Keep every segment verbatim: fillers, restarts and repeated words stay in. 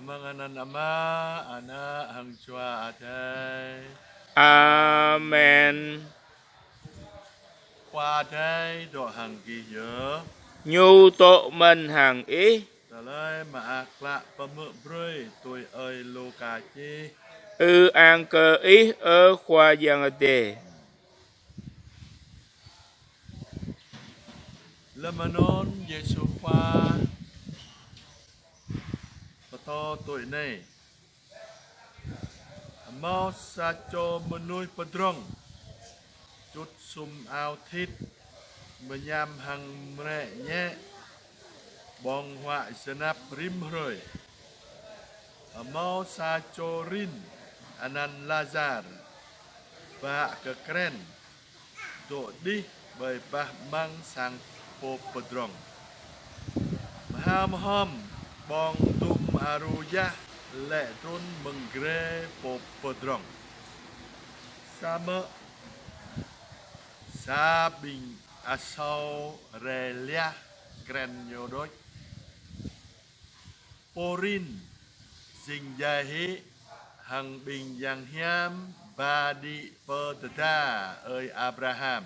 Amăng anăn Ama, Ană hăng Jua Adai. Amen. Khua Adai dŏ hăng gih yơh. Ñu dŏ mơ̆n hăng ih. Tơlơi mơak klă pơmơ̆ brơi tui ơi Luka čih. Ư-ang kơ ih, ơ Khua Yang Adai. Lơm anŭn Yêsu Khua pơtô tui anai: Hmâo sa čô mơnuih pơdrŏng, čŭt sum ao thit, mơñam hăng mrĕ ñĕ, ƀơ̆ng huă jơnap rĭm hrơi. Hmâo sa čô rin anăn Lazar, bă kơ krĕn, dŏ đih ƀơi bah amăng sang pô pơdrŏng. Mơhao mơhom ƀơ̆ng dŭm aru yah lê̆ trŭn mơ̆ng grê pô pơdrŏng. Samơ̆ sa ƀing asâo rai liah krĕn ñu đôč. Pô rin jing djai hĭ hăng ƀing yang hiam ba đĭ pơ tơda ơi Abraham.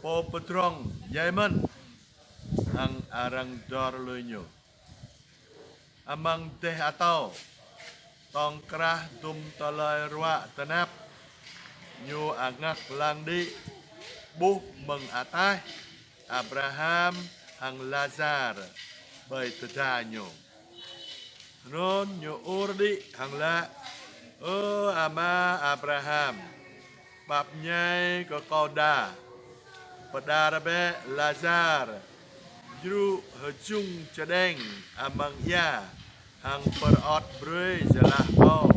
Pô pơdrŏng djai mơ̆n hăng arăng dor lui ñu. Amăng dêh atâo, tŏng krah dŭm tơlơi ruă tơnap, ñu angak lăng đĭ ƀuh mơ̆ng ataih Abraham hăng Lazar ƀơi tơda ñu. Anŭn ñu ur đĭ hăng laĭ: Ơ ama Abraham, pap ñai kơ kâo đa, pơđar bĕ Lazar djru hơjŭng čơđeng amăng ia hăng pơrơŏt brơi jơlah kâo,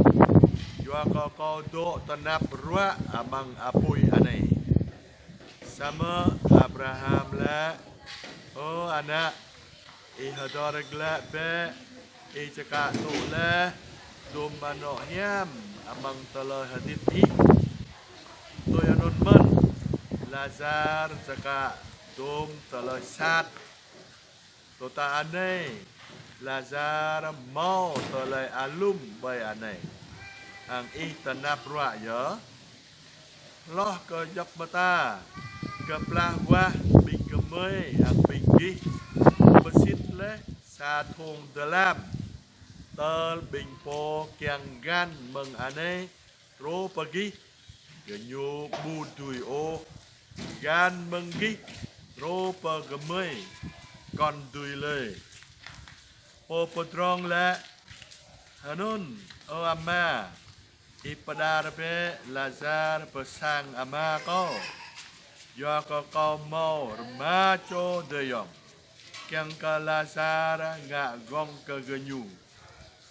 yua kơ kâo dŏ tơnap ruă amăng apui anai. Samơ̆ Abraham laĭ: Ơ ană, ih hơdơr glaĭ bĕ, ih čơkă tŭ laih dŭm anŏ hiam amăng tơlơi hơdip ih. Tui anŭn mơ̆n, Lazar čơkă dŭm tơlơi sat. Tơdah anai, Lazar hmâo tơlơi alum ƀơi anai, hăng ih tơnap ruă yơh. Hloh kơ djŏp mơta, kơplah wah ƀing gơmơi hăng ƀing gih pơsit laih sa thŭng dơlam, tơl ƀing pô kiăng găn mơ̆ng anai truh pơ gih, gơñu ƀu dưi ôh. Găn mơ̆ng gih truh pơ gơmơi, kŏn dưi lơi. Pô pơdrŏng laĭ: Hơnŭn, ơ ama, ih pơđar bĕ Lazar pơ sang ama kâo, yua kơ kâo hmâo rơma čô adơi ayŏng, kiăng kơ Lazar ngă gơ̆ng kơ gơñu,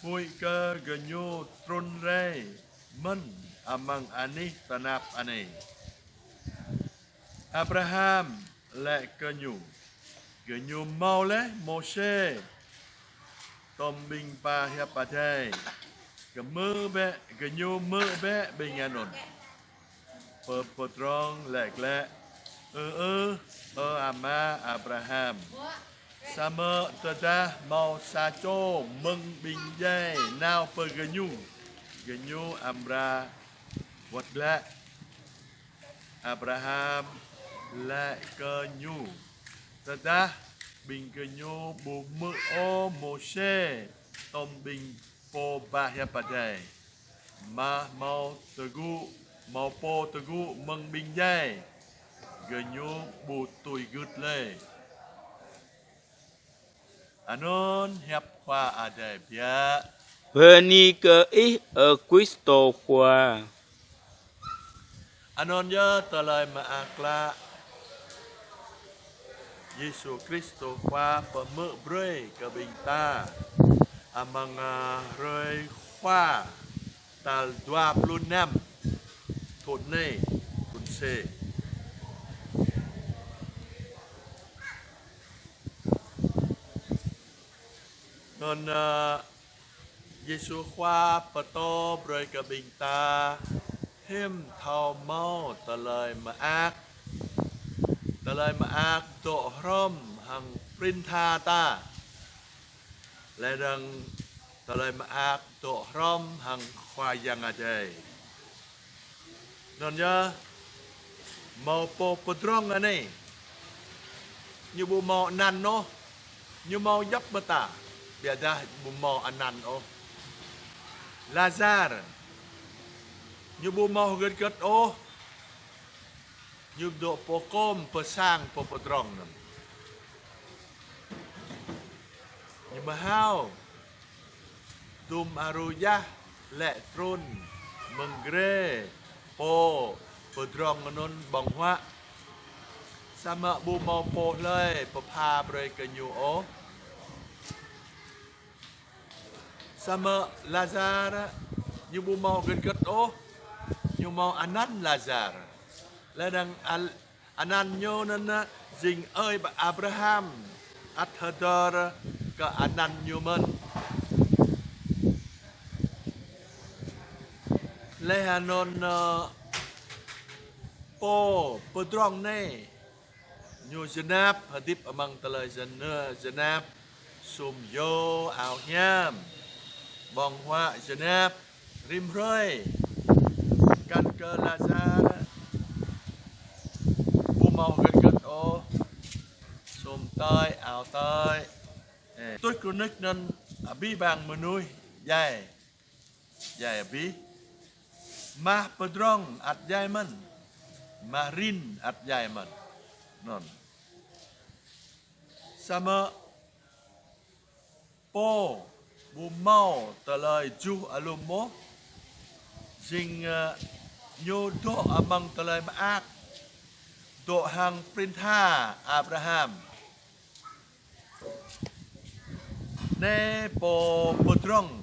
huĭ kơ gơñu trŭn rai mơ̆n amăng anih tơnap anai. Abraham laĭ kơ ñu: Gơñu hmâo laih Môsê, tŏm ƀing ba hiăp Adai. Gơmơi bĕ, gơñu hmư̆ bĕ ƀing anŭn. Pô pơdrŏng laĭ glaĭ: Ơ ơ, ơ ama Abraham, samơ̆ tơdah hmâo sa čô mơ̆ng ƀing djai nao pơ gơñu, gơñu amra wơ̆t glaĭ. Abraham laĭ kơ ñu: Tơdah ƀing gơñu ƀu hmư̆ ôh Môsê, tŏm ƀing pô ba hiăp Adai, mă hmâo tơgŭ, hmâo pô tơgŭ mơ̆ng ƀing djai, gơñu ƀu tui gưt lơi. Anŭn hiăp Khua Adai biă. Bơni kơ Ih, ơ Kristô Khua. Anŭn yơh tơlơi mơak klă Yêsu Kristô Khua pơhmư̆ brơi kơ ƀing ta amăng, ơ, hrơi Khua tal dua pluh năm thŭn anai, thŭn C. Anŭn, ơ, Yêsu Khua pơtô brơi kơ ƀing ta hiư̆m thâo hmâo tơlơi mơak. Tơlơi mơak dŏ hrŏm hăng prin tha ta. Laih dơ̆ng tơlơi mơak dŏ hrŏm hăng Khua Yang Adai. Anŭn yơh, hmâo pô pơdrŏng anai, ñu ƀu hmâo anăn ôh, ñu hmâo djŏp mơta, biă dah ƀu hmâo anăn ôh. Lazar, ñu ƀu hmâo hơget hơget ôh, ñu dŏ pơkŏm pơsang pô pơdrŏng anŭn. Ñu mơhao, dŭm aru jah lĕ trŭn mơ̆ng grê pô pơdrŏng anŭn ƀơ̆ng huă. Samơ̆ ƀu hmâo pô hlơi pơpha brơi kơ ñu ôh. Samơ̆ Lazar ñu ƀu hmâo hơget hơget ôh, ñu hmâo anăn Lazar. Lĕ anăn al-, anăn ñu anŭn jing ơi Abraham ăt hơdơr kơ anăn ñu mơ̆n. Lĕ anŭn, ơ, pô pơdrŏng anai, ñu jơnap, hơdip amăng tơlơi jơnơ-, jơnap, sum yô ao hiam, ƀơ̆ng huă jơnap, rĭm hrơi. Kăn kơ Lazar ƀu hmâo hơget hơget ôh, sum tơi, ao tơi. Ơ, tuč rơnuč anŭn abih bang mơnuih djai. Djai abih. Mah pơdrŏng ăt djai mơ̆n. Mah rin ăt djai mơ̆n. Anŭn. Samơ̆ pô ƀu hmâo tơlơi juh alum ôh, jing, ơ, ñu dŏ amăng tơlơi mơak, dŏ hăng prin tha Abraham. Anai pô pơdrŏng,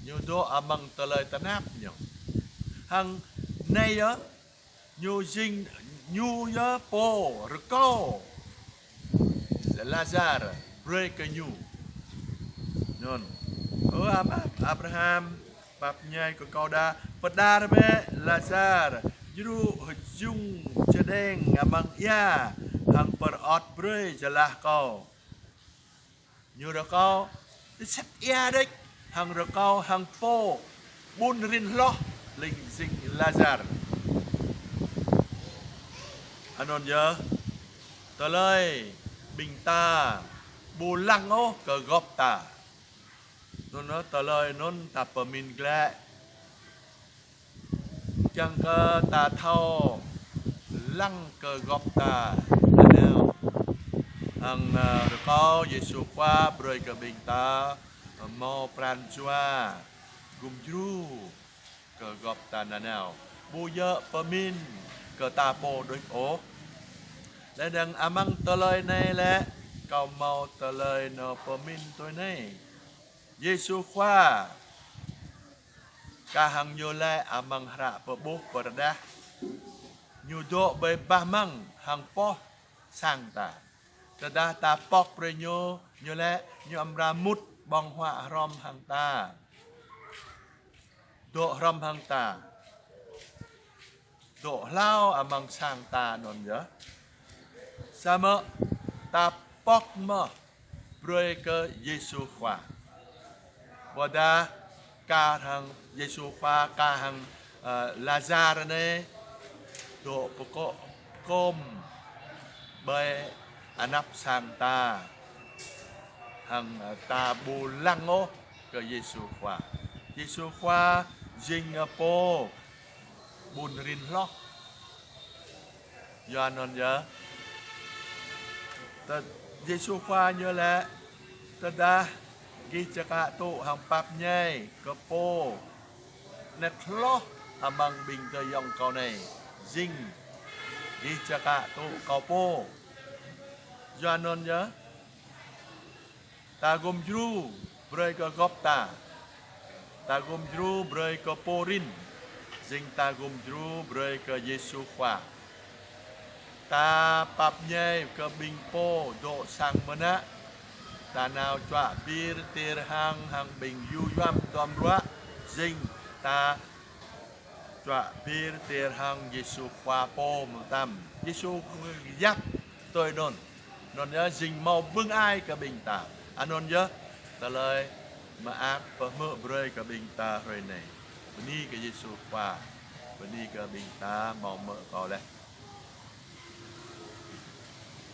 ñu dŏ amăng tơlơi tơnap ñu. Hăng anai yơh, ñu jing, ñu yơh pô rơkâo Lazar brơi kơ ñu. Anŭn. Ơ ama Abraham, pap ñai kơ kâo đa, pơđar bĕ Lazar djru hơjung čơđeng amăng ia, hăng pơrơ̆t brơi jơlah kâo. Ñu rơkâo, sĭt ia đôč, hăng rơkâo hăng pô ƀun rin hloh, lĕ jing Lazar. Anŭn yơh, tơlơi ƀing ta ƀu lăng ôh kơ gŏp ta. Anŭn yơh, tơlơi anŭn ta pơmĭn glaĭ. Kiăng kơ ta thâo lăng kơ gŏp ta nanao. Hăng, ơ, rơkâo Yêsu Khua brơi kơ ƀing ta, ơ, hmâo pran jua gum djru kơ gŏp ta nanao. Ƀu djơ̆ pơmĭn kơ ta pô đôč ôh. Lĕ dơ̆ng amăng tơlơi anai lĕ, kâo hmâo tơlơi nao pơmĭn tui anai. Yêsu Khua, kah hăng ñu lĕ amăng hră pơƀuh pơrơđah, ñu dŏ ƀơi bah amăng hăng pŏh sang ta. Tơdah ta pŏk brơi ñu, ñu lĕ ñu amra mŭt ƀơ̆ng huă hrŏm hăng ta. Dŏ hrŏm hăng ta. Dŏ hlâo amăng sang ta anŭn yơh. Samơ̆ ta pŏk mơ̆ brơi kơ Yêsu Khua. Ƀôdah kah hăng Yêsu Khua, kah hăng, ơ, Lazar anai dŏ pơkŏ-, pơkŏm ƀơi anăp sang ta. Hăng, ơ, ta ƀu lăng ôh kơ Yêsu Khua. Yêsu Khua jing, ơ, pô ƀun rin hloh. Yua anŭn yơh. Tơ-, Yêsu Khua ñu lĕ, tơdah gih čơkă tŭ hăng pap ñai kơ pô anet hloh amăng ƀing tơyŏng kâo anai, jing gih čơkă tŭ kâo pô. Yua anŭn yơh. Ta gum djru brơi kơ gŏp ta. Ta gum djru brơi kơ pô rin. Jing ta gum djru brơi kơ Yêsu Khua. Ta pap ñai kơ ƀing pô dŏ sang mơnă. Ta nao čuă bir tir hăng, hăng ƀing yu yuam duăm ruă. Jing ta čuă bir tir hăng Yêsu Khua pô mơtam. Yêsu yap tui anŭn. Anŭn yơh jing hmâo bưng ai kơ ƀing ta. Anŭn yơh tơlơi mơak pơhmư̆ brơi kơ ƀing ta hrơi anai. Bơni kơ Yêsu Khua. Bơni kơ ƀing ta hmâo hmư̆ kâo laih.